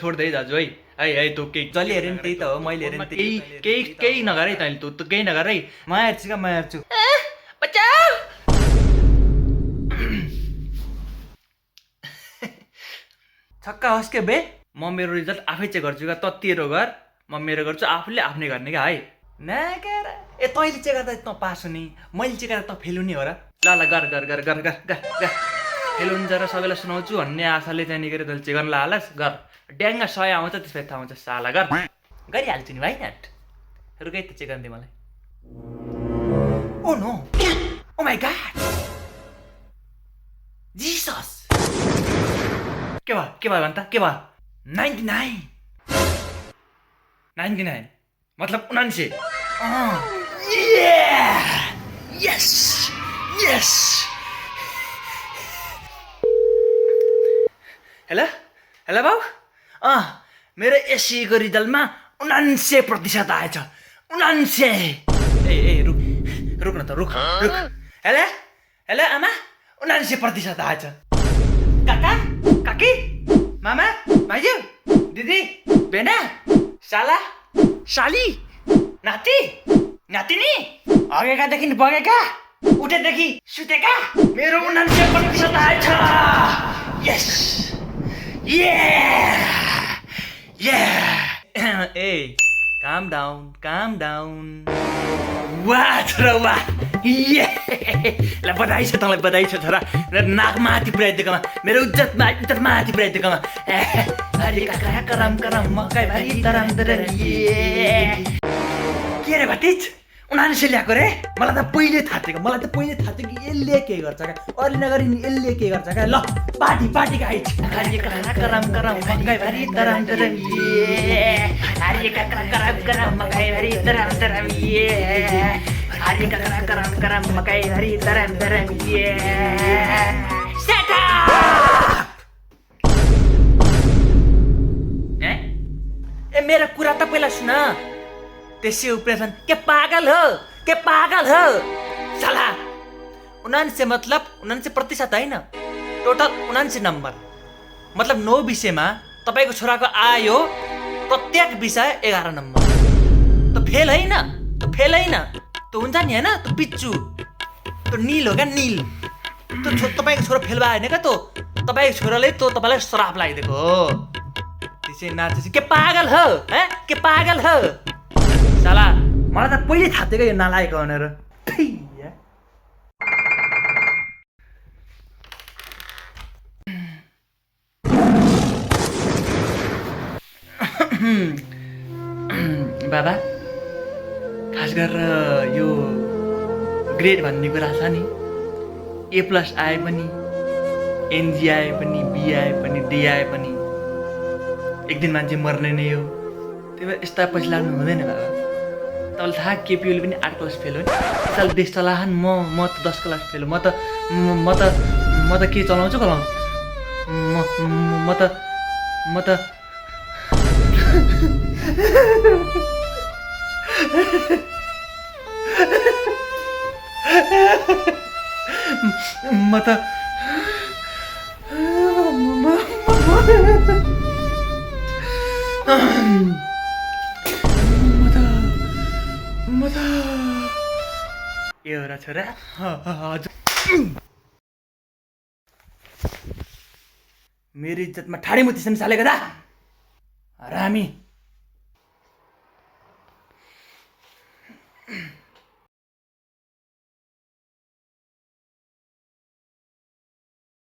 छोड्दै दाजु है है तँ केही जसले हेऱ्यो नि त्यही त हो मैले हेरेँ नि केही केही केही नगर है तैँले तँ केही नगर है म हेर्छु क्या म हेर्छु छक्का होस् के बे म मेरो रिजल्ट आफै चेक गर्छु क्या ततिरो घर म मेरो गर्छु आफूले आफ्नै गर्ने क्या है नाकेर ए तैँले चेक गर्दा तँ पास हुने मैले चेक गर्दा तँ फेल हुने हो र ल ल गर गर गर गर गर गर गर फेल हुन्छ र सबैलाई सुनाउँछु भन्ने आशाले चाहिँ निकेर तैँले चेक गर्न लालास गर ड्याङ्गा 100 आउँछ त्यसपछि थाहा हुन्छ साला गर गरिहाल्छु नि भाइ नाट रुकै त चेक गर्ने मलाई oh no oh my god Jesus के भयो भन् त के भयो 99 मतलब 99 यस यस हेलो हेलो बाउ मेरो एससीको रिजल्टमा 99% आएछ 99 ए रुक न त रुक हेलो हेलो आमा 99% आएछ काका काकी मामा भाइजू दिदी बेना साला साली नाति नातिनी अगेकादेखि बगेका उठेदेखि सुतेका मेरो 99% आएछ यस ए calm down वाह छोरा वाह ल बधाई छ तँलाई बधाई छ छोरा मेरो नाक माथि पुऱ्याइदिएकोमा मेरो इज्जत माथि पुऱ्याइदिएकोमा हरि काका करम करम मकै भाइ तरम तरम के रे भतिज 99 ल्याएको रे मलाई त पहिले थाहा थियो कि यसले के गर्छ क्या अरूले नगरी यसले के गर्छ क्या ल पार्टी गाइज हरि काका करम करम मकै भाइ तरम तरम हरि काका करम करम मकै भाइ तरम तरम हरि काका करम करम मकै भाइ तरम तरम सेट ए मेरो कुरा त पहिला सुन त्यसै उपरेसन के पागल हो साला 99 मतलब 99% होइन टोटल 99 नम्बर मतलब 9 विषयमा तपाईँको छोराको आयो प्रत्येक विषय 11 नम्बर त फेल होइन त हुन्छ नि होइन त पिच्चु त नील हो क्या नील तपाईँको छोरा फेल भयो होइन क्या तपाईँको छोराले तपाईँलाई श्राप लगाइदिएको हो त्यसै नाचेपछि के पागल हो साला मलाई त पहिले थाहा थियो क्या यो नालायक भनेर बाबा खास गरेर यो ग्रेड भन्ने कुरा छ नि A+ आए पनि NG आए पनि B आए पनि D आए पनि एक दिन मान्छे मर्ने नै हो त्यही भएर यस्ता पछि लाग्नु हुँदैन बाबा तपाईँलाई थाहा केपिओले पनि 8 क्लास फेल हो नि साल देश चलाहन म त 10 क्लास फेल हो म त के चलाउँछु म त एउटा छोरा मेरो इज्जतमा ठाडी मुती सालेको दा हरामी